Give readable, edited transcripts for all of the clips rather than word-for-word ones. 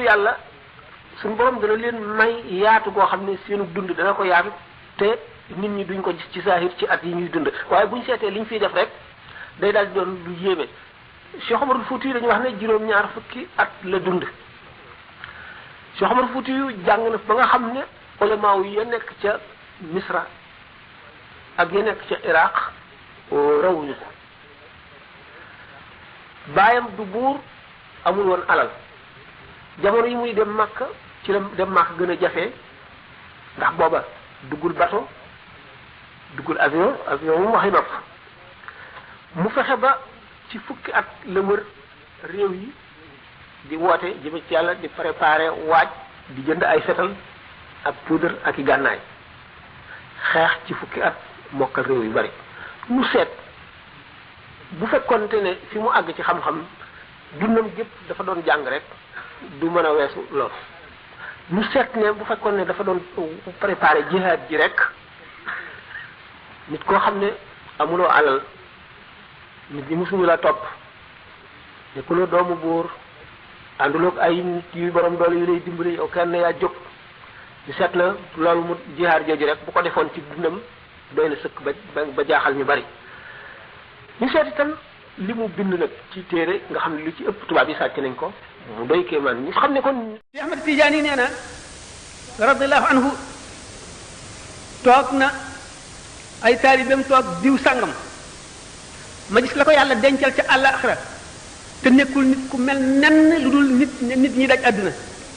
yàlla suñu borom dana leen may yaatu goo xam ne seenu dund dana ko yaatu te nit ñi duñ ko gis ci saahir ci at yi ñuy dund waaye buñ seetee liñ fiy def rek day daal di doon lu yéeme Cheikh Omarul Fouti dañuy wax ne juróom-ñaar fukki at la dund Cheikh Omarul Fouti jàng na ba nga xam ne ulamaaw yi ya nekk ca Misra ak ya nekk ca Iraq rawuñu ko baayam du buur amul woon alal jamono yi muy dem Makka ci la dem Makka gën a jafe ndax booba duggul bateau duggul avion mu waxi nopp mu fexe ba ci fukki at la wër réew yi di woote jëme ci yàlla di préparer waaj di jënd ay fetal ak poudre ak i gànnaay xeex ci fukki at mokkal réew yu bari mu seet bu fekkonte ne fi mu àgg ci xam-xam dundam gépp dafa doon jàng rek du mën a weesu lool mu seet ne bu fekkoon ne dafa doon préparer jihaad ji rek nit koo xam ne amuloo alal nit ñi musuñu la topp nekkuloo doomu buur ànduloog ay nit yu borom doole yu lay dimbali yow kenn yaa jóg ñu seet na loolu mu jihaad jooju rek bu ko defoon ci dundam doy na sëkk ba jaaxal ñu bari ñu seet itam li mu bind nag ci téere nga xam ne lu ci ëpp tubaab yi sàcc nañ ko mu doy kéemaan ñu xam ne kon Cheikh Ahmad Tidiane nee na radiyallahu anhu toog na ay taalibeem toog diw sàngam ma gis la ko yàlla dencal ca àllaaxira te nekkul nit ku mel nenn lu dul nit ñi daj àdduna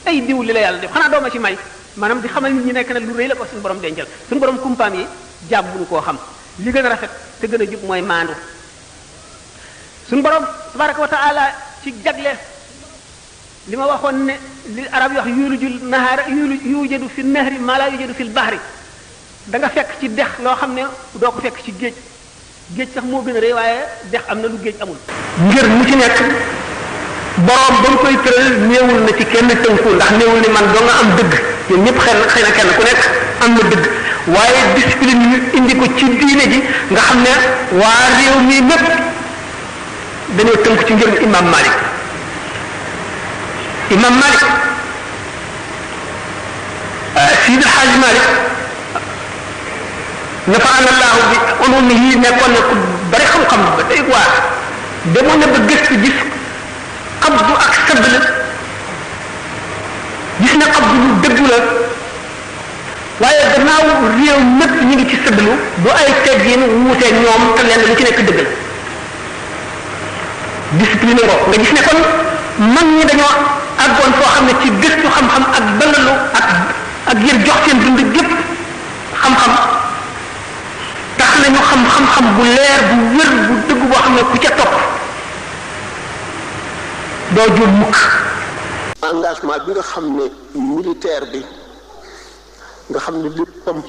ay diw li la yàlla def xanaa dooma ci may maanaam di xamal nit ñi nekk na lu rëy la ko suñu borom dencal suñu borom kumpaam yi jàmm bu ñu koo xam li gën a rafet te gën a jub mooy maandu suñu borom tabaraka wa taala ci jagle li ma waxoon ne li arab yi wax yuulujul nahaara yujadu fi nahri maa laa yujadu fil bahri da nga fekk ci dex loo xam ne doo ko fekk ci géej géej sax moo gën a rëy waaye dex am na lu géej amul ngir mu ci nekk borom ba mu koy tëral néewul na ci kenn tënku ndax néewul ni man doo nga am dëgg ñun ñëpp xëy na kenn ku nekk am na dëgg waaye discipline ñu indi ko ci diine ji nga xam ne waa réew mi mépp dañoo tënku ci ngir imam Malik Sidi El Hadj Malik nafaana Allahu bi ulumihi nekkoon na ku bari xam-xam ba day waar demoon na ba gëstu gis xabdu ak sëbb la gis na xabdu lu dëggu la waaye gannaaw réew mépp ñu ngi ci sëbblu du ay teggin wuutee ñoom te lenn lu ci nekk dëggal discipline ngo nga gis ne kon mag ñi dañoo àggoon foo xam ne ci gëstu xam-xam ak dalalu ak yër jox seen dund gépp xam-xam tax nañu xam-xam bu leer bu wér bu dëgg boo xam ne ku ca topp doo juum mukk engagement bi nga xam ne militaire bi nga xam ne léppam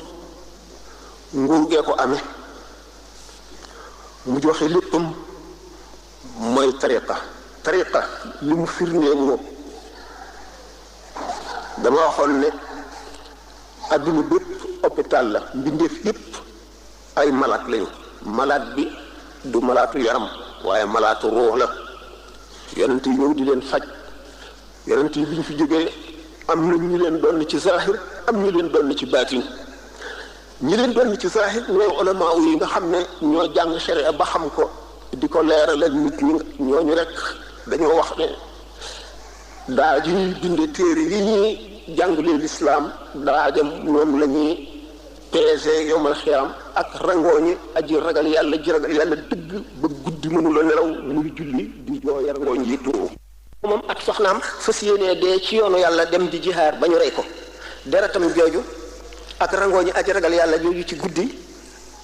nguur gee ko amee mu joxe léppam mooy tariqa li mu firndee moom dama waxoon ne adduna bépp hôpital la mbindeef yépp ay malade lañu malade bi du malaatu yaram waaye malaatu ruux la yonent yi ñëw di leen faj yonent yi bi ñu fi jógee am na ñu leen doon ci zahir am ñu leen doon ci baatin ñi leen doon ci zahir ñooy ulama yi nga xam ne ñoo jàng sharia ba xam ko di ko leeralal nit ñi ñooñu rek dañoo wax ne daa ji ñuy binde téere yi ñuy jàngalee lislaam daajam moom la ñuy peese yowmal xiyaam ak rangooñi aji ragal yàlla ji ragal yàlla dëgg ba guddi mënula nelaw muy julli di jooy rangooñ yi tuuru moom ak soxnaam fas yéenee dee ci yoonu yàlla dem di jihaar ba ñu rey ko deretam jooju ak rangooñi aji ragal yàlla jooju ci guddi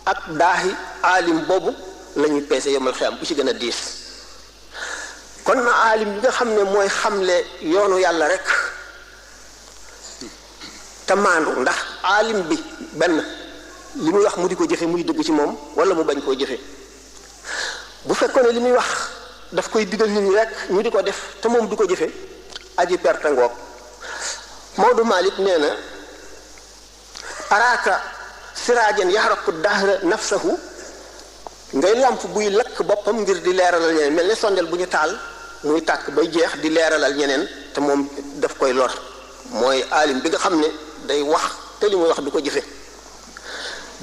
ak daaxi aalim boobu la ñuy peese yowmal xiyaam bu ci gën a diis kon na aalim bi nga xam ne mooy xamle yoonu yàlla rek te maandu ndax aalim bi benn li muy wax mu di ko jëfe muy dëgg ci moom wala mu bañ koo jëfe bu fekkoon ne li muy wax daf koy digal nit ñi rek ñu di ko def te moom du ko jëfe aji perte ngoog Maodo Malick nee na araaka siraajan yaxraqu dahra nafsahu ngay làmp buy lakk boppam ngir di leeralal ñeneen mel ne sondel bu ñu taal muy tàkk bay jeex di leeralal ñeneen te moom daf koy lor mooy aalim bi nga xam ne day wax te li muy wax du ko jëfe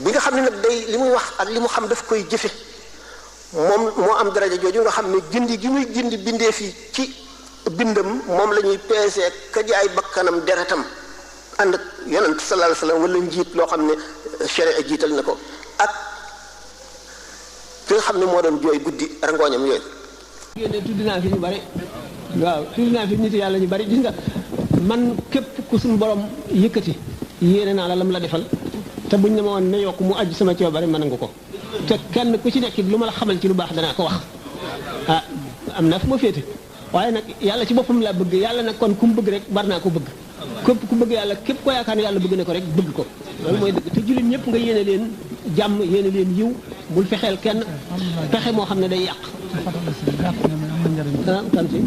bi nga xam ne nag day li muy wax ak li mu xam daf koy jëfe moom moo am daraja jooju nga xam ne gindi gi muy gindi bindee fii ci bindam moom la ñuy peesee ka jaay bakkanam deretam ànd ak yonent sallallahu alayhi wasallam wala njiit loo xam ne sharia jiital na ko ak ki nga xam ne moo doon jooy guddi rangooñam yooyu. génne tudd naa fi ñu bari waaw tudd naa fi nit yàlla ñu bari gis nga man képp ku suñu borom yëkkati yéene naa la lam la defal te buñ ne ma woon ne yokk mu aju sama coobare mën nangu ko te kenn ku ci nekk lu ma la xamal ci lu baax danaa ko wax ah am na fu ma féete waaye nag yàlla ci boppam laa bëgg yàlla nag kon ku mu bëgg rek war naa ko bëgg képp ku bëgg yàlla képp ko yaakaar ne yàlla bëgg na ko rek bëgg ko loolu mooy dëgg te jullit ñëpp nga yéene leen jàmm yéene leen yiw bul fexeel kenn pexe moo xam ne day yàq kan si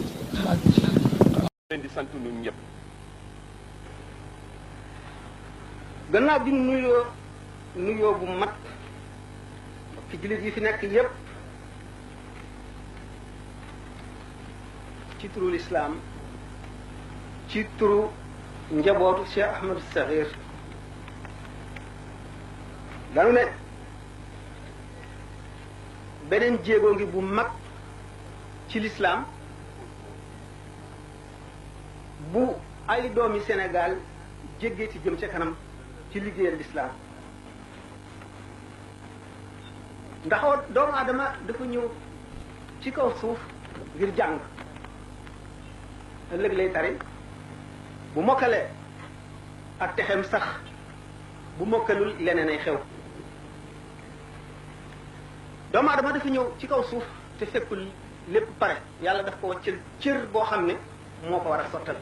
leen di sant ñun ñëpp gannaaw bi nuyoo bu mat ci jullit yi fi nekk yépp ci turu lislaam ci turu njabootu Cheikh Ahmadou Sakhir danu ne beneen jéego ngi bu mag ci lislaam bu ay doomi Sénégal jéggee ci jëm ca kanam ci liggéeyal lislaam ndax doomu aadama dafa ñëw ci kaw suuf ngir jàng ëllëg lay tari bu mokkalee ak texem sax bu mokkalul leneen ay xew doomu aadama dafa ñëw ci kaw suuf te fekkul lépp pare yàlla daf ko wàccal cër boo xam ne moo ko war a sottal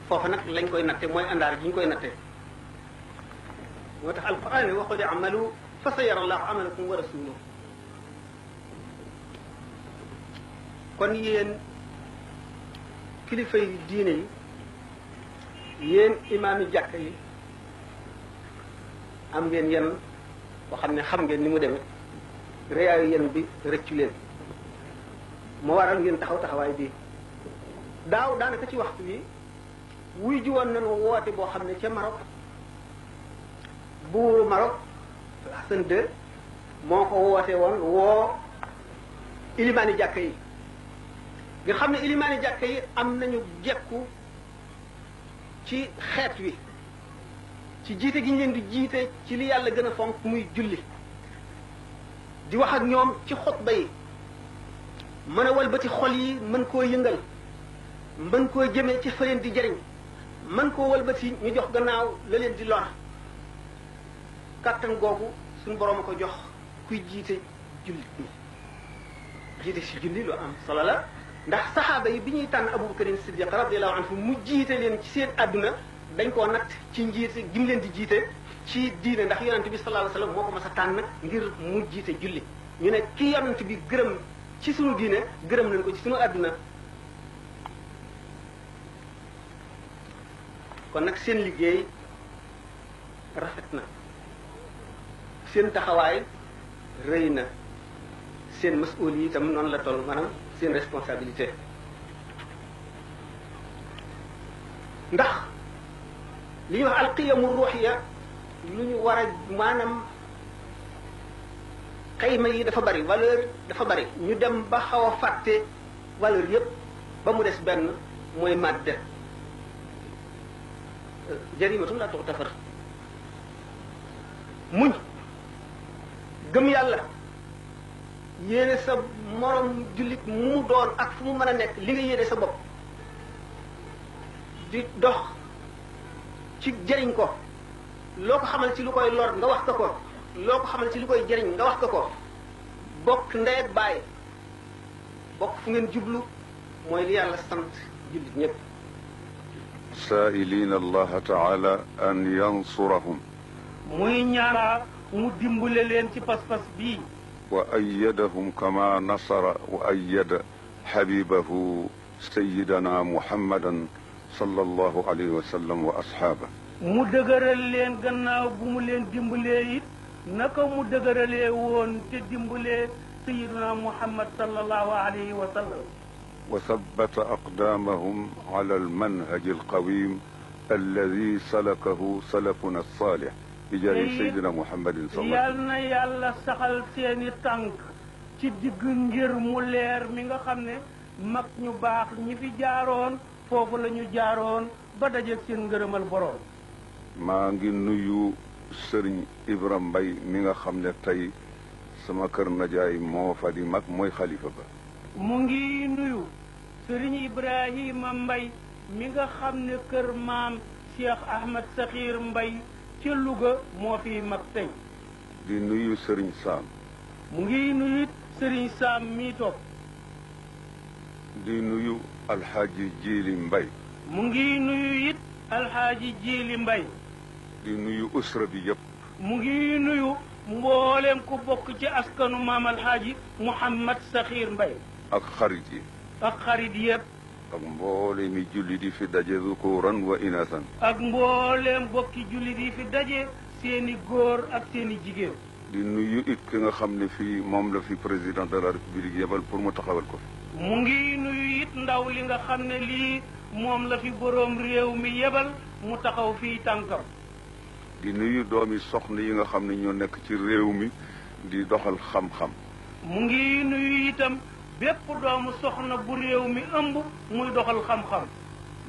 foofu nag lañ koy natte mooy àndaar ji ñu koy natte moo tax alquran ne waxul amalu fa sayara allahu amalakum wa rasuluhu kon yéen kilifa yi diine yi yéen imaam yi jàkk yi am ngeen yenn boo xam ne xam ngeen ni mu demee réyaayu yenn bi rëccu leen moo waral ngeen taxaw taxawaay bii daaw daanaka ci waxtu bi wuy ji woon nañu woote boo xam ne ca Maroc buuru Maroc Hassan II moo ko woote woon woo ilimaani jàkka yi nga xam ne ilimaani jàkka yi am nañu jekku ci xeet wi ci jiite gi ñu leen di jiite ci li yàlla gën a fonk muy julli di wax ak ñoom ci xutba yi mën a walbati xol yi mën koo yëngal mën koo jëmee ci fa leen di jëriñ mën koo walbati ñu jox gannaaw la leen di lor kàttan googu suñu borom a ko jox kuy jiite jullit ñi jiite si julli lu am solo la ndax saxaaba yi bi ñuy tànn Abubakarin Siddiq radiyallahu anhu mu jiite leen ci seen àdduna dañ koo natt ci njiite gi mu leen di jiite ci diine ndax yonent bi sallallahu alayhi wasallam moo ko mas a tànn ngir mu jiite julli ñu ne ki yonent bi gërëm ci sunu diine gërëm nañ ko ci sunu àdduna kon nag seen liggéey rafet na seen taxawaay rëy na seen masuul yi itam noonu la toll maanaam seen responsabilité ndax li ñuy wax alqiyamu ruuxiya lu ñu war a maanaam xayma yi dafa bari valeur dafa bari ñu dem ba xaw a fàtte valeur yépp ba mu des benn mooy madde jarimatum la tuxtafar muñ gëm yàlla yéene sa morom jullit mu doon ak fu mu mën a nekk li nga yéene sa bopp di dox ci jëriñ ko loo ko xamal ci lu koy lor nga wax ko loo ko xamal ci lu koy jëriñ nga wax ko bokk ndey ak baay bokk fu ngeen jublu mooy li yàlla sant jullit ñëpp سائلين الله تعالى أن ينصرهم muy ñaara mu dimbale leen ci pas-pas bii وأيدهم كما نصر وأيد حبيبه سيدنا محمدا صلى الله عليه وسلم وأصحابه mu dëgëral leen gannaaw bu mu leen dimbalee it naka mu dëgëralee woon te dimbalee sayiduna Muhammad sallallahu alayhi wa sallam وثبت أقدامهم على المنهج القويم الذي سلكه سلفنا الصالح بجاه سيدنا محمد صلى الله عليه وسلم. يالنا يالا سخال سيني تانك ci digg ngir mu leer mi nga xam ne mag ñu baax ñi fi jaaroon foofu la ñu jaaroon ba dajeeg seen ngërëmal borom. maa ngi nuyu sëriñ Ibra Mbay mi nga xam ne tey sama kër najaay moo fa di mag mooy xalifa ba. mu ngi nuyu sëriñ Ibrahima Mbay mi nga xam ne kër maam Cheikh Ahmed Sakhir Mbay ci Louga moo fi mag tey. di nuyu sëriñ Saam. mu ngi nuyu sëriñ Saam mi toog. di nuyu alxaaji Jiili Mbay. mu ngi nuyu it alxaaji Jiili Mbay. di nuyu usra bi yëpp. mu ngi nuyu mboolem ku bokk ci askanu maam alxaaji Mouhamad Sakhir Mbay. ak xarit yi. ak xarit yëpp. ak mboolem mi julli di fi daje zukuran wa inasan. ak mboolem bokki julli di fi daje seeni góor ak seeni jigéen. di nuyu it ki nga xam ne fii moom la fi président de la république yebal pour mu taxawal ko fi. mu ngi nuyu it ndaw li nga xam ne lii moom la fi boroom réew mi yebal mu taxaw fii tànkam. di nuyu doomi soxna yi nga xam ne ñoo nekk ci réew mi di doxal xam-xam. mu ngi nuyu itam bépp doomu soxna bu réew mi ëmb muy doxal xam-xam.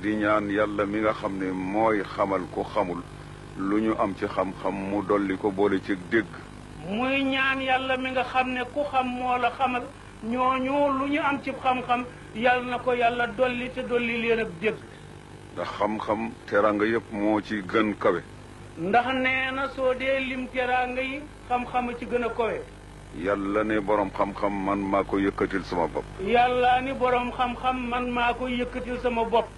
di ñaan yàlla mi nga xam ne mooy xamal ko xamul lu ñu am ci xam-xam mu dolli ko boole ci dégg. muy ñaan yàlla mi nga xam ne ku xam moo la xamal ñooñu lu ñu am ci xam-xam yàlla na ko yàlla dolli te dolli leen ak dégg. ndax xam-xam teraanga yëpp moo ci gën kawe. ndax nee na soo dee lim teraanga yi xam-xam ci gën a kawe. yàlla ne borom xam-xam man maa ko yëkkatil sama bopp. yàlla ni borom xam-xam man maa ko yëkkatil sama bopp.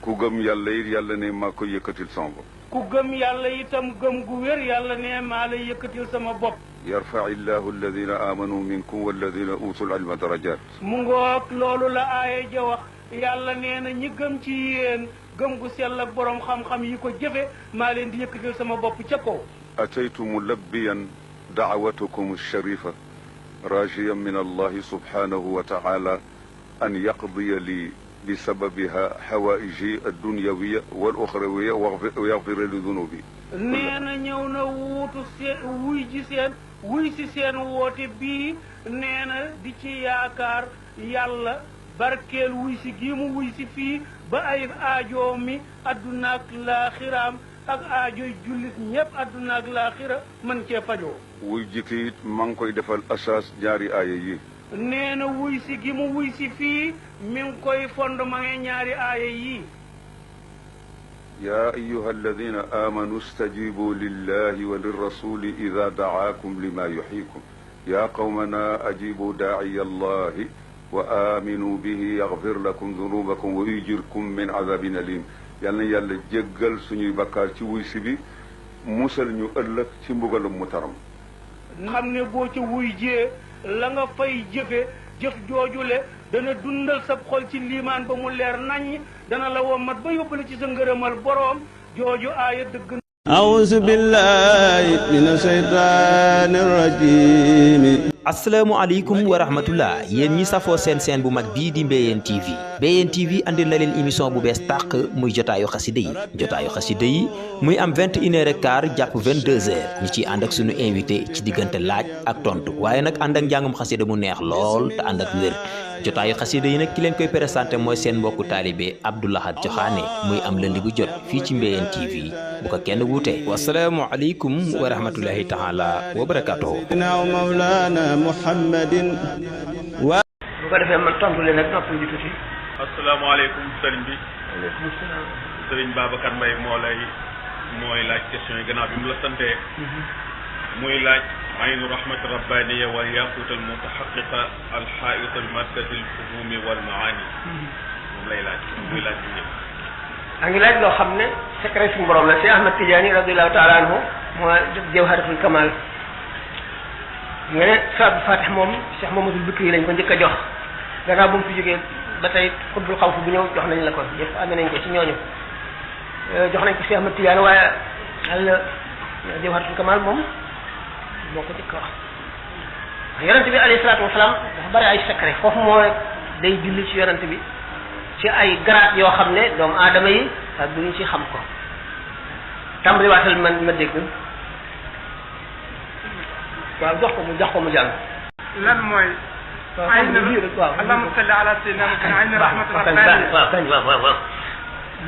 ku gëm yàlla it yàlla ne maa ko yëkkatil sama bopp. ku gëm yàlla itam gëm gu wér yàlla ne maa la yëkkatil sama bopp. yarfa illahu alladina amanu minkum walladina utul ilma darajat. mu ngoog loolu la aaya ja wax yàlla nee na ñi gëm ci yéen gëm gu sell ak borom xam-xam yi ko jëfe maa leen di yëkkatil sama bopp ca kaw. ataytu mulabbiyan da'watukum alsharifa rajiyan min allahi subhanahu wa ta'ala an yaqdiya li بسببها حوائجي الدنيوية والأخروية ويغفر لي ذنوبي. نينا ñewna wuutu wuy ji seen wuy si seen woote bii neena di ci yaakaar yàlla barkeel wuy si gi mu wuy si fii ba ay aajo mi adduna ak laaxiraam ak aajoy jullit ñëpp adduna ak laaxira mën cee fajoo. wuy jikki it maa ngi koy defal asaas ñaari aaya yi. nee na wuy si gi mu wuy si fii mi ngi koy fondement ñaari aaya yi. يا أيها الذين آمنوا استجيبوا لله وللرسول إذا دعاكم لما يحييكم يا قومنا أجيبوا داعي الله وآمنوا به يغفر لكم ذنوبكم ويجركم من عذاب أليم. يلا جيغال سوني بكار ci wuy si bi musal ñu ëllëg ci mbugalum mu taram. xam ne boo ci wuy jee la nga fay jëfe jëf joojule dana dundal sa xol ci liimaan ba mu leer naññ dana la wommat ba yóbbale ci sa ngërëmal boroom jooju aaya dëgg. a'uuzu billaahi mina shaytaani rajiim. asalaamaaleykum wa rahmatullah yéen ñi safoo seen bu mag bii di Mbéyeen TV Mbéyeen TV andil na leen émission bu bees tàq muy jotaayu xasida yi muy am 21h15 jàpp 22h ñu ciy ànd ak sunu invité ci diggante laaj ak tontu waaye nag ànd ak njàngum xasida mu neex lool te ànd ak wér jotaayu xasida yi nag ki leen koy présenté mooy seen mbokku taalibe Abdou Lahad Joxaane muy am lundi bu jot fii ci Mbéyeen TV bu ko kenn wuute. wasalaamualeykum wa rahmatullahi taala wa barakaatuhu. Muhammadin wa bu ko defee man tontu leen ak noppal ji tuuti. asalaamaaleykum sëriñ bi. waaleykum salaam. sëriñ Babacar Mbaye mooy laaj question yi gannaaw bi mu la santee. muy laaj aynu rahmat rabbaniya wal yaqut al mutahaqiqa al haita bi maddati al fuhumi wal maani. moom lay laaj muy laaj bi ñëpp. a ngi laaj loo xam ne secret suñu borom la Cheikh Ahmad Tidiane radiyallahu taala anhu moo def Jawharatul Kamal. nga ne Salaatu Fatih moom Cheikh Mamadou Bikri lañ ko njëkk a jox gannaaw bu mu fi jógee ba tey xutbul xawf bu ñëw jox nañ la ko yëpp amee nañ ko ci ñooñu jox nañ ko Cheikh Ahmad Tidiane waaye al Jawharatul Kamal moom moo ko njëkk a wax. yonent bi alayhi salaatu wasalaam dafa bari ay secret foofu moo day julli ci yonent bi ci ay grade yoo xam ne doomu aadama yi ak duñu ci xam ko tàmbali waatal ma dégg waaw jox ko mu jàng lan mooy allahumma salli ala sayyidina Muhammad waaw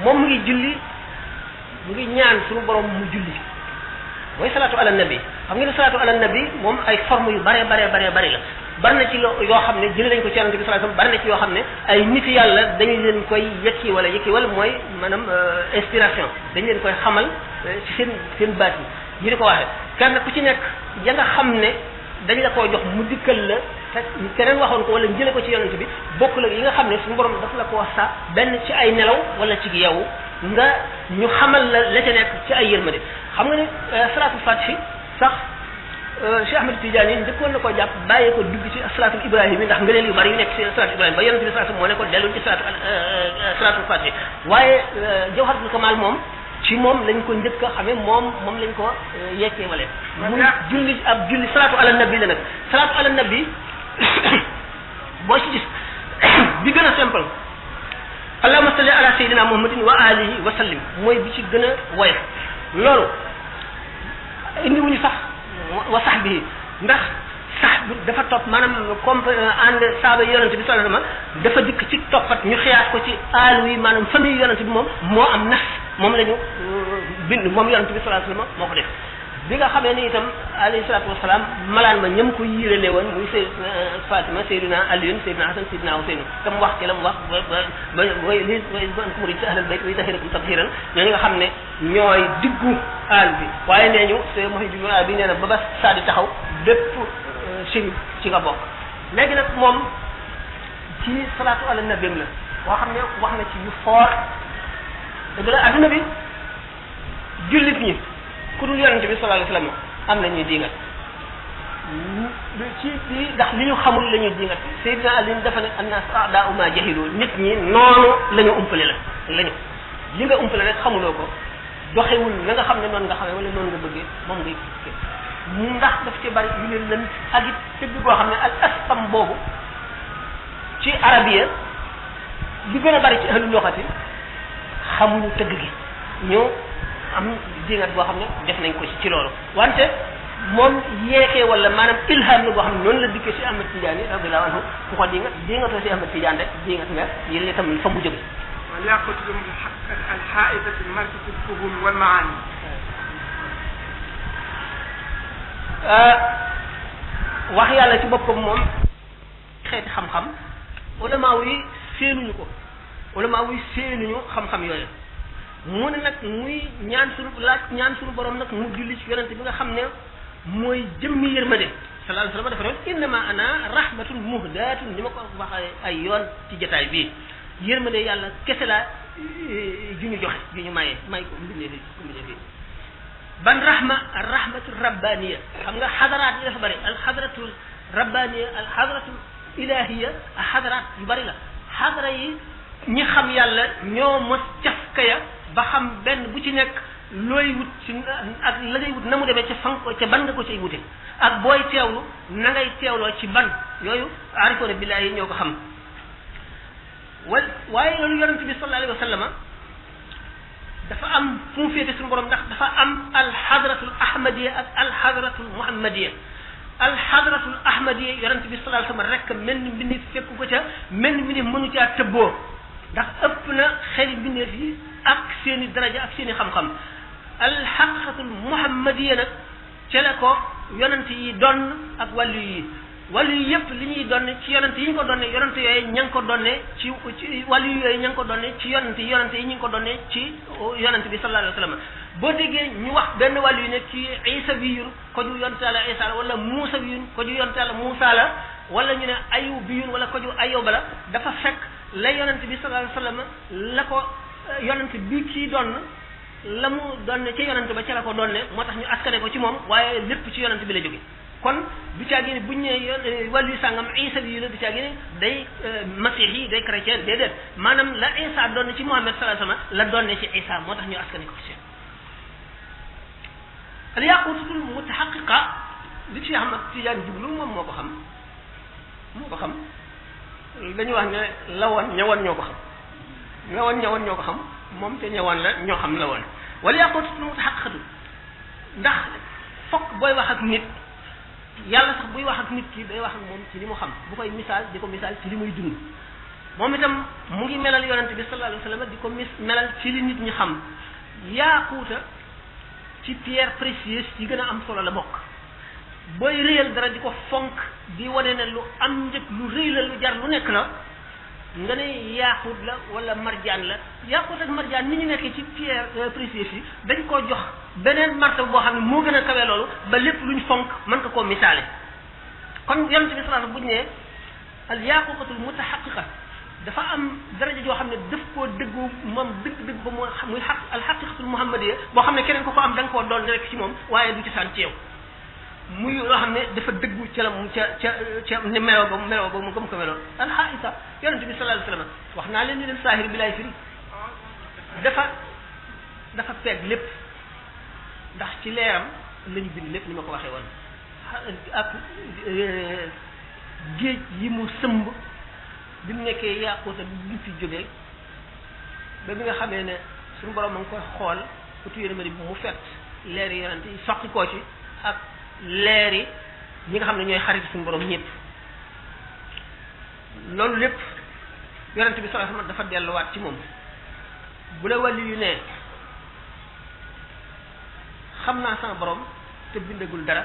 moom mu ngi julli mu ngi ñaan suñu borom mu julli mooy salaatu ala nabi xam nga ne salaatu ala nabi moom ay forme yu bare la bari na ci yoo xam ne jëlee nañ ko ci yonent bi sallallahu alayhi wasallam bari na ci yoo xam ne ay nit yàlla dañu leen koy yëkki wala mooy maanaam inspiration dañu leen koy xamal ci seen baat yi ñu di ko waxee kenn ku ci nekk ya nga xam ne dañ la koo jox mu dikkal la te keneen waxoon ko wala jële ko ci yonent bi bokk la yi nga xam ne suñu borom daf la ko wax sax benn ci ay nelaw wala ci yeewu nga ñu xamal la ca nekk ci ay yërmande xam nga ne salaatul fatihi sax Cheikh Ahmed Tidiane njëkkoon na koo jàpp bàyyee ko dugg ci salaatul ibrahim yi ndax ngëneel yu bari yu nekk ci salaatul ibrahim ba yonent bi sallallahu moo ne ko dellu ci salaatul fatihi waaye jawharatul kamal moom ci moom lañ ko njëkk a xamee moom lañ ko yekkee wale muy julli salaatu ala nabi la nag salaatu ala nabi boo ci gis bi gën a simple allahumma salli ala sayyidina muhammadin wa alihi wa sallim mooy bi ci gën a woyof loolu indi wuñu sax wa sahbihi ndax sax bi dafa topp maanaam comme ànd saaba yonent bi sallallahu alayhi wasallam dafa dikk ci toppat ñu xiyaas ko ci aalu yi maanaam famille yonent bi moom moo am nas moom la ñu bind moom yonent bi sallallahu alayhi wasallam moo ko def bi nga xamee ni itam alayhi salaatu wasalaam malaan ma ñëm ko yiirale woon muy Fatima Seydina Aliyun Seydina Hasan Seydina Husayn tam wax ci la mu wax ba li bankum ri ci ahlal bayt wa tahirakum tathiran ñooñu nga xam ne ñooy diggu aal bi waaye nee ñu c'est Muhyiddin bi nee na ba saa di taxaw bépp chérif ci nga bokk léegi nag moom ci salaatu ala nabim la boo xam ne wax na ci yu fort dëgg la adduna bi jullit ñi ku dul yonente bi sallallahu alayhi wasallam am na ñuy dingat ci ndax li ñu xamul la ñuy dingat Seydina Ali dafa ne annas a'da'u ma jahilu nit ñi noonu la ñu umpale la ñu li nga umpale rek xamuloo ko doxewul la nga xam ne noonu nga xamee wala noonu nga bëggee moom ngay ndax daf ci bari yu leen lën ak it tëgg boo xam ne al astam boobu ci arabiya bi gën a bari ci ahlul lughati xamuñu tëgg gi ñu am dingat boo xam ne def nañ ko ci loolu wante moom yeekee wala maanaam ilham la boo xam ne noonu la dikkee si Ahmad Tidiane radiyallahu anhu ku ko dingatoo si Ahmad Tidiane rek dingat nga yéen itam fa mu jóge ويأخذهم الحائطة المركز الفهوم والمعاني wax yàlla ci boppam moom xeeti xam-xam ulama yi séenuñu ko ulama yi séenuñu xam-xam yooyu mu ne nag muy ñaan suñu borom nag mu julli ci yonente bi nga xam ne mooy jëmmi yërmande sallallahu alayhi wasallam dafa ne innama ana rahmatun muhdatun ni ma ko waxee ay yoon ci jotaay bii yërmande yàlla kese la ju ñu joxe ju ñu may ko mbindee fi ban rahmatu rabbaniya xam nga xadaraat yi dafa bari al xadratu rabbaniya al xadratu ilahiya al xadaraat yu bari la xadara yi ñi xam yàlla ñoo mos cafkaya ba xam benn bu ci nekk looy wut ci ak la ngay wut na mu demee ca fan ca ban nga ko cay wute ak booy teewlu na ngay teewloo ci ban yooyu aarifoona billahi yi ñoo ko xam waaye loolu yonente bi sallallahu alayhi wa sallama dafa am fu mu féete suñu borom ndax dafa am alxadratul ahmadiya ak alxadratul muhammadiya alxadratul ahmadiya yonente bi sallallahu alayhi wa sallam rek mel ni mbindeef fekku ko ca mel ni mbindeef mënu caa tëbboo ndax ëpp na xeli mbindeef yi ak seen i daraja ak seen i xam-xam alxaqiqatul muhammadiya nag ca la ko yonente yi doon ak wàllu yi wàllu yi yëpp li ñuy donne ci yonente yi ñu ko donne yonente yooyu ña ngi ko donne ci wàllu yooyu ña ngi ko donne ci yonente yi ñu ngi ko donne ci yonente bi sallallahu alayhi wa sallam boo déggee ñu wax benn wàllu yu ne ci isa biyun ko ju yonente yàlla isa la wala muusa biyun ko ju yonente yàlla muusa la wala ñu ne ayu biyun wala ko ju ayoba la dafa fekk la yonente bi sallallahu alayhi wa sallam la ko yonente bi kii donn la mu donne ci yonente ba ci la ko donne moo tax ñu askane ko ci moom waaye lépp ci yonente bi la jóge kon du caa génne buñ ne wàllu sàngam isa bi la du caa génne day masih yi day chrétien déedéet maanaam la isa doon ci Muhammad sallallahu alayhi wasallam la doon ci isa moo tax ñu askane ko ci al yaqutatul mutahaqiqa li ci Ahmad Tidiane jublu moom moo ko xam dañu wax ne la woon ñëwoon ñoo ko xam la woon ñëwoon ñoo ko xam moom te ñëwoon la ñoo xam la woon wala yaqutatul mutahaqqatu ndax fokk booy wax ak nit yàlla sax buy wax ak nit ki day wax ak moom ci li mu xam bu koy misaal di ko misaal ci li muy dund moom itam mu ngi melal yonente bi sallallahu alayhi wasallam di ko melal ci li nit ñi xam yaaquuta ci pierre précieuse yi gën a am solo la bokk booy réyal dara di ko fonk di wane ne lu am njëg lu rëy la lu jar lu nekk la nga ne yaaquut la wala marjaan la yaaquut ak marjaan ni ñu nekkee ci pierre précieuse yi dañ koo jox beneen martaba boo xam ne moo gën a kawe loolu ba lépp luñ fonk mën ko koo misaale kon yonente bi sallallahu alayhi wasallam bu ñu nee al yaquqatul mutahaqqiqa dafa am daraja joo xam ne daf koo dëggu moom dëgg ba muy xaq al haqiqatul muhammadiyya boo xam ne keneen ko am da nga koo doon rek ci moom waaye du ci sant ci yow muy loo xam ne dafa dëggu ca la mu ca ne meloo ba mu gëm ko meloon alxaisa yonente bi sallallahu alayhi wasallam wax naa leen ni leen saahir bi laay firi dafa peeg lépp ndax ci leeram lañu bind lépp ni ma ko waxee woon ak géej yi mu sëmb bi mu nekkee yàquuta bi mu fi jógee ba bi nga xamee ne suñu borom ma ngi koy xool utu yërmande bi mu fett leer yi yonente yi soqi koo ci ak leer yi ñi nga xam ne ñooy xarit suñu borom ñëpp loolu lépp yonente bi sallallahu alayhi wasallam dafa delluwaat ci moom bu la wàlli yu ne xam naa sama borom te bindagul dara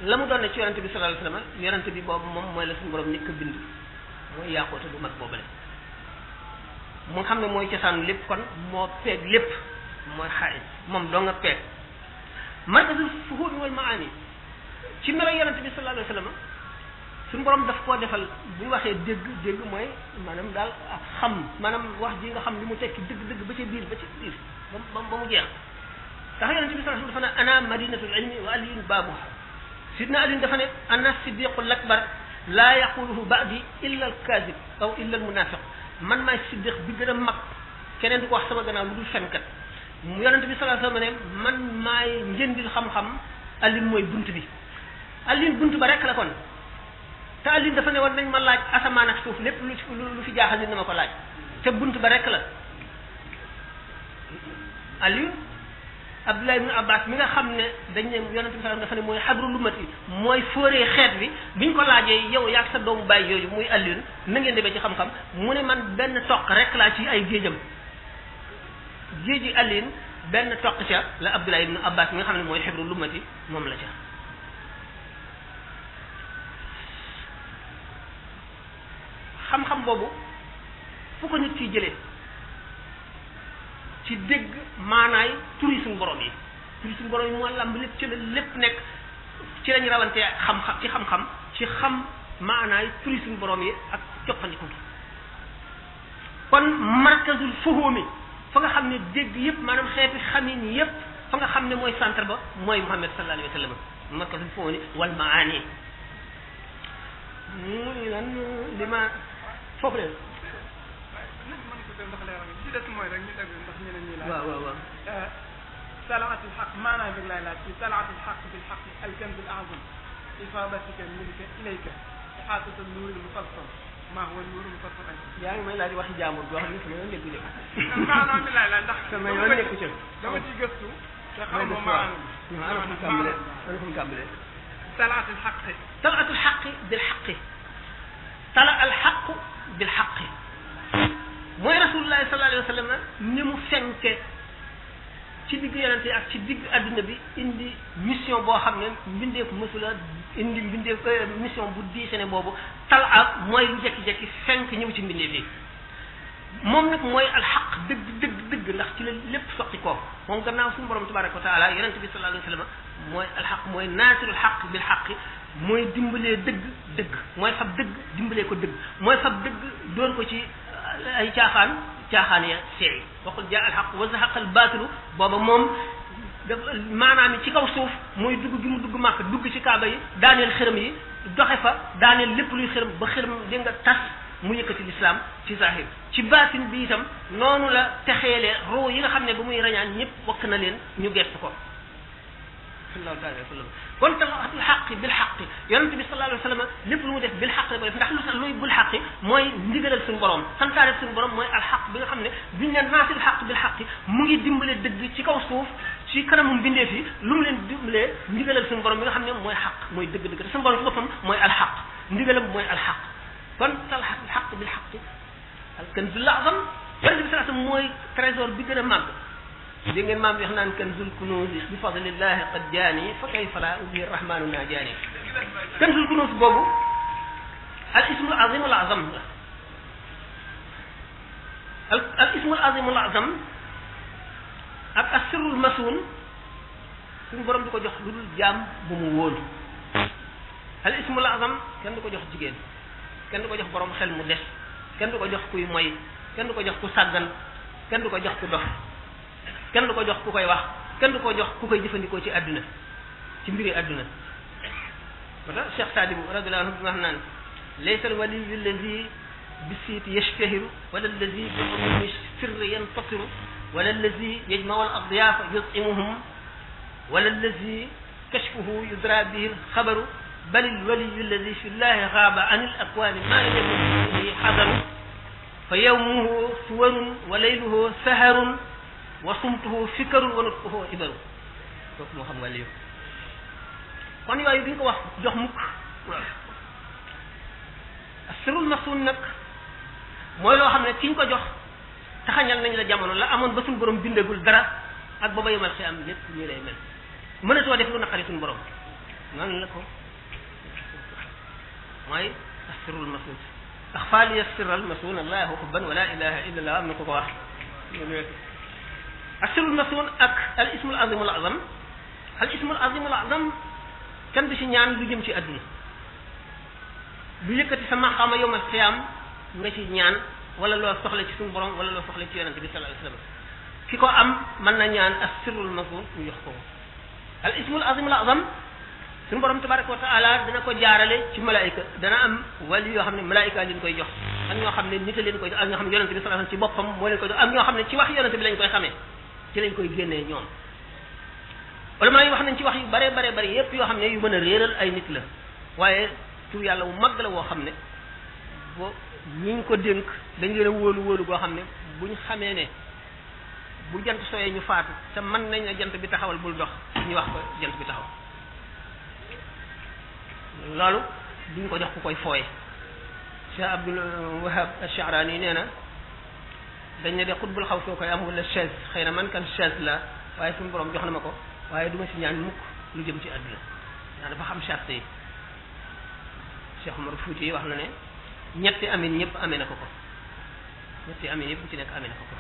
la mu doon ne ci yonente bi sallallahu alayhi wasallam yonente bi boobu moom mooy la suñu borom nekk bind mooy yaaxoote bu mag boobale mu nga xam ne mooy cosaanu lépp kon moo peeg lépp mooy xarit moom doo nga peeg markazul fuhud wal maani ci melo yonente bi sallallahu alayhi wasallam suñu borom daf koo defal bu ñu waxee dégg mooy maanaam daal ak xam maanaam wax ji nga xam li mu tekki dëgg ba ci biir ba mu jeex tax yonente bi sallallahu alayhi wasallam dafa ne ana madinatul ilmi wa aliyun baabuha sidna ali dafa ne ana siddiqul akbar laa yaquluhu ba'di illa al kadib aw illa al munafiq man maay siddiq bi gën a mag keneen du ko wax sama gannaaw lu dul fenkat yonente bi sallallahu alayhi wasallam ne man maay njëndil xam-xam alin mooy bunt bi alin bunt ba rek la kon te alin dafa ne woon nañ ma laaj asamaan ak suuf lépp lu fi jaaxal nit na ma ko laaj te bunt ba rek la alin Abdullah ibn Abbas mi nga xam ne dañ ne yonente bi sallallahu alayhi wasallam dafa ne mooy xabru lumati mooy fóoree xeet bi biñ ko laajee yow yaag sa doomu bàyyi yooyu muy alin na ngeen demee ci xam-xam mu ne man benn toq rek laa ci ay géejam géeji alin benn toq ca la Abdullah ibn Abbas mi nga xam ne mooy xibru lumati moom la ca xam-xam boobu fu ko nit ciy jëlee ci dégg maanaay turi suñu borom yi moo lamb lépp ci la lépp nekk ci lañu rawante xam-xam ci xam-xam ci xam maanaay turi suñu borom yi ak coppandiku gi kon markazul fuhumi fa nga xam ne dégg yëpp maanaam xeeti xamin yëpp fa nga xam ne mooy centre ba mooy Muhammad sallallahu alayhi wa sallam markazul fuhumi wal maani mu ngi lan li ma foofu leen ci des mooy rek ñu dégg ndax ñeneen ñi laaj waaw salaatul xaq maanaam bi lay laaj ci salaatul xaq bil xaq al kanz al a'zam ifadatika minka ilayka ihatatu nur al mufassal ma huwa nur al mufassal yaa ngi may laaj waxi jaamur boo xam ne sama yoon nekku ci maanaam bi lay laaj ndax sama yoon nekku ci dama ci gëstu te xam mo maanaam ana fu mu tàmbalee salaatul xaq salaatul xaq bil xaq tala al xaq bil xaq mooy rasulullah sallallahu alayhi wa sallam ni mu fenke ci digg yonente ak ci digg adduna bi indi mission boo xam ne mbindeef mësula indi mbindeef mission bu diise ne boobu tala mooy lu jekki-jekki fenk ñëw ci mbindeef yi moom nag mooy alxaq dëgg ndax ci la lépp soqi koo moom gannaaw suñu borom tabaraka wa taala yonente bi sallallahu alayhi wa sallam mooy alxaq mooy naasirul xaq bil xaqi mooy dimbalee dëgg mooy fab dëgg dimbalee ko dëgg mooy fab dëgg doon ko ci ay caaxaan ya seey waxul jaa alxaq wa zahaqa albaatilu booba moom maanaam ci kaw suuf mooy dugg gi mu dugg màkk dugg ci kaaba yi daaneel xërëm yi doxe fa daaneel lépp luy xërëm ba xërëm di nga tas mu yëkkati lislaam ci zahir ci baatin bi itam noonu la texeelee ruu yi nga xam ne ba muy rañaan ñëpp wakk na leen ñu gett ko sallallahu alayhi wa sallam kon talaatul xaqi bil xaqi yonent bi sallallahu alayhi wa sallam lépp lu mu def bil xaq la ko def ndax lu tax luy bil xaqi mooy ndigalal suñu borom santaane suñu borom mooy alxaq bi nga xam ne biñ ne naasil xaq bil xaqi mu ngi dimbale dëgg ci kaw suuf ci kanamu mbindeef yi lu mu leen dimbalee ndigalal suñu borom bi nga xam ne mooy xaq mooy dëgg-dëgg te suñu borom ci boppam mooy alxaq ndigalam mooy alxaq kon talaatul xaq bil xaqi alkanzul azam yonent bi sallallahu alayhi wa sallam mooy trésor bi gën a màgg dégg ngeen maam bi wax naan kanzul kunuuzi bi fadlillahi qad jaani fa kayfa laa ubi rahmanu naa jaani kanzul kunuuz boobu al ismul azimul azam la al ismul azimul azam ak asirul masuun suñu borom di ko jox lu dul jaam bu mu wóolu al ismul azam kenn du ko jox jigéen kenn du ko jox borom xel mu des kenn du ko jox kuy moy kenn du ko jox ku sàggan kenn du ko jox ku dof kenn du ko jox ku koy wax kenn du ko jox ku koy jëfandikoo ci àdduna ci mbiri àdduna wala Cheikh Sadibou radiyallahu anhu wax naan laysa alwaliyu allazi bisiiti yashtahiru wala allazi bi umumi sirri yantasiru wala allazi yajmau al adyafa yutimuhum wala allazi kashfuhu yudra bihi alxabaru bal alwaliyu allazi fi llahi xaaba an al akwani ma lam yakun fihi xadaru fa yawmuhu suwarun wa layluhu saharun wa sumtuhu fikarun wa nutquhu ibaru kooku moo xam nga lii kon yooyu duñ ko wax jox mukk asirul masuun nag mooy loo xam ne ki ñu ko jox taxañal nañ la jamono la amoon ba suñu borom bindagul dara ak ba ba yemal xi am lépp ñii lay mel mënatoo def lu naqari suñu borom nan la ko mooy asirul masuun axfaa li sirral masuun allahu xubban wa la ilaha illa allah am na ko ko wax asirul masuun ak al ismul azimul azam al ismul azimul azam kenn du ci ñaan lu jëm ci àdduna lu yëkkati sa maqaama yawmal qiyaam nga ci ñaan wala loo soxla ci suñu borom wala loo soxla ci yonente bi sallallahu alayhi wasallam ki ko am mën na ñaan asirul masuun ñu jox ko al ismul azimul azam suñu borom tabaraka wa taala dana ko jaarale ci malaayika dana am wali yoo xam ne malaayika leen koy jox ak ñoo xam ne nit a leen koy jox ak ñoo xam ne yonente bi sallallahu alayhi wasallam ci boppam moo leen koy jox ak ñoo xam ne ci wax yonente bi lañ koy xamee ci lañ koy génnee ñoom wala maa yi wax nañ ci wax yu bare bare bare yépp yoo xam ne yu mën a réeral ay nit la waaye tur yàlla wu mag la woo xam ne bo ñiñ ko dénk dañ leen a wóolu wóolu goo xam ne buñ xamee ne bu jant sooyee ñu faatu te mën nañ ne jant bi taxawal bul dox ñu wax ko jant bi taxaw loolu duñ ko jox ku koy fooye Cheikh Abdul Wahab Ash-Sha'rani nee na dañ ne de xutbul xaw soo koy am wala chaise xëy na man kan chaise la waaye suñu borom jox na ma ko waaye du ma si ñaan mukk lu jëm ci àdduna ndax dafa xam charte yi Cheikh Omar Fouti yi wax na ne ñetti amin ñëpp amee na ko ko ñetti amin yëpp bu ci nekk amee na ko ko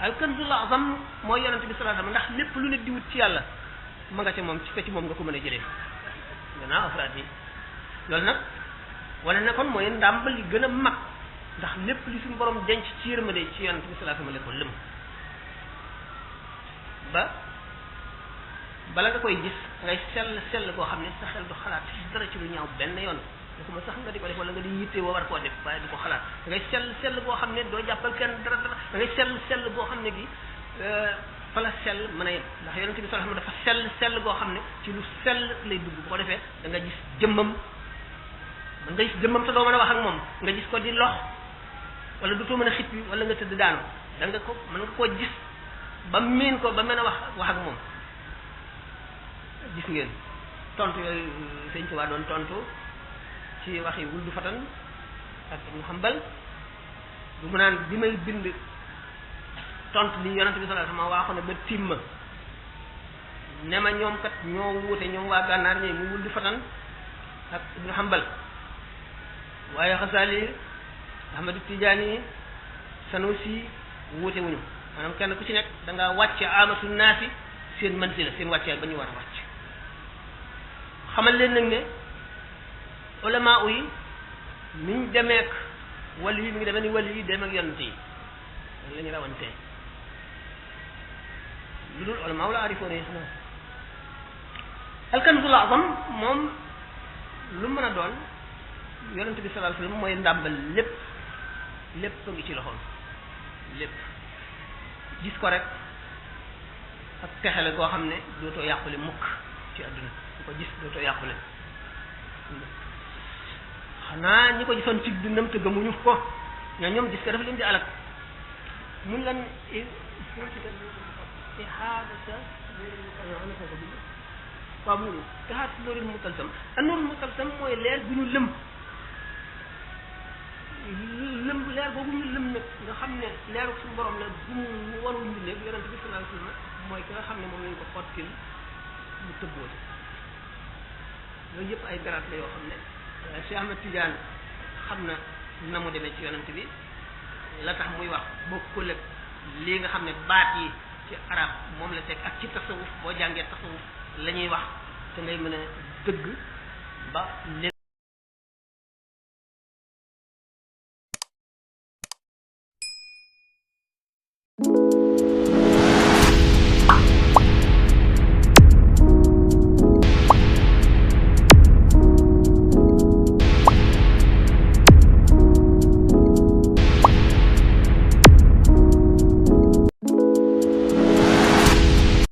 al kanzul azam mooy yonente bi sallallahu alayhi wasallam ndax lépp lu nit di wut ci yàlla ma nga ca moom ci moom nga ko mën a jëlee gannaaw afraad yi loolu nag wala ne kon mooy ndàmbal li gën a mag ndax lépp li suñu borom denc ci yërmande ci yonente bi sallallahu alayhi wasallam la ko lëm ba bala nga koy gis ngay sell boo xam ne sa xel du xalaat dara ci lu ñaaw benn yoon waxuma sax nga di ko def wala nga di yitte woo war koo def waaye di ko xalaat da ngay sell boo xam ne doo jàppal kenn dara da ngay sell boo xam ne gi fa la sell mën a yem ndax yonente bi sallallahu alayhi wasallam dafa sell boo xam ne ci lu sell lay dugg bu ko defee da nga gis jëmmam man nga gis jëmmam te doo mën a wax ak moom nga gis ko di lox wala du too mën a xit bi wala nga tëdd daanu da nga ko mën nga koo gis ba miin ko ba mën a wax ak moom gis ngeen tontu yooyu sëñ Tuubaa doon tontu ci wax yi wuldu fatan ak Ibnu Hanbal bu mu naan bi may bind tontu li yonente bi sallallahu alayhi wasallam waaxoon ne ba timma ne ma ñoom kat ñoo wuute ñoom waa gànnaar ñi mu wuldu fatan ak Ibnu Hanbal waaye Xasaali Ahmadu Tijaani Sanusi wuute wuñu maanaam kenn ku ci nekk da ngaa wàcce amatu naasi seen manzila seen wàcce ba ñu war a wàcc xamal leen nag ne ulama yi niñ demeek wali yi mi ngi demee ni wali yi dem ak yonent yi la ñu rawantee lu dul ulama la arifoon yi xanaa alkanzul azam moom lu mën a doon yonent bi sallallahu alayhi wasallam mooy ndàmbal lépp a ngi ci loxoom lépp gis ko rek ak texe la goo xam ne dootoo yàqule mukk ci àdduna ku ko gis dootoo yàqule xanaa ñi ko gisoon ci dundam te gëmuñu ko ñoom gis ko dafa leen di alak mun lan waaw munu taxaat loolu mutalsam ak noonu mutalsam mooy leer bu ñu lëm leer boobu ñu lëm nag nga xam ne leeru suñu borom la bu mu warul mbindee bu yonente bi sallallahu alayhi wasallam mooy ki nga xam ne moom lañ ko xottil mu tëbboo ci yooyu yëpp ay garaat la yoo xam ne Cheikh Ahmed Tidiane xam na na mu demee ci yonente bi la tax muy wax bokkul ak lii nga xam ne baat yi ci arab moom la teg ak ci tasawuf boo jàngee tasawuf la ñuy wax te ngay mën a dëgg ba